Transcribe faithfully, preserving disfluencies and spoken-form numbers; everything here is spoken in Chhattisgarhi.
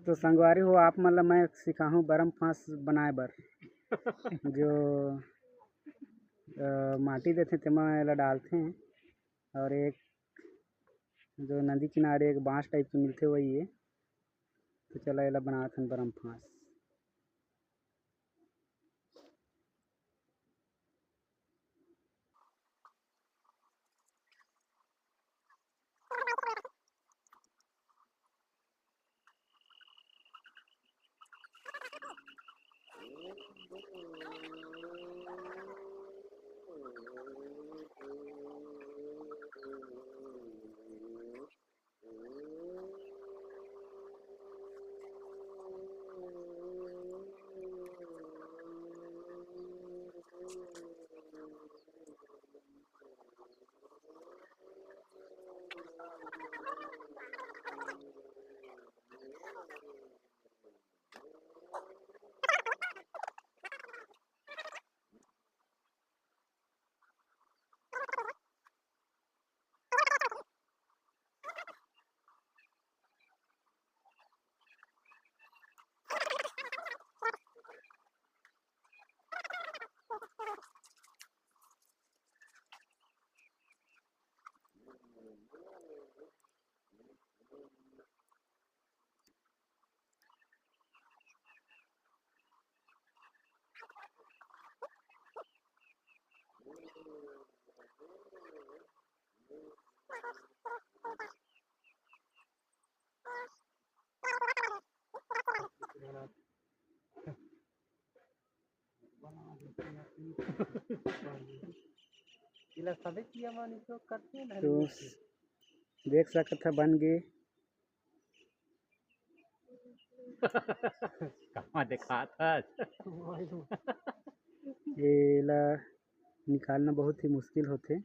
तो संगवारी हो, आप मन ला मैं सिखाहूँ बरम फांस बनाए बर। जो, अ, माटी देथे, तेमा एला डालथे, और एक जो नदी किनारे एक बांस type के मिलथे, वही है। तो चला, एला बनात हन बरम फांस। एला सबे किया मन इसको करथे ना। तो देख सकत ह, बन गे। कहाँ दिखात हस? एला निकालना बहुत ही मुश्किल होथे।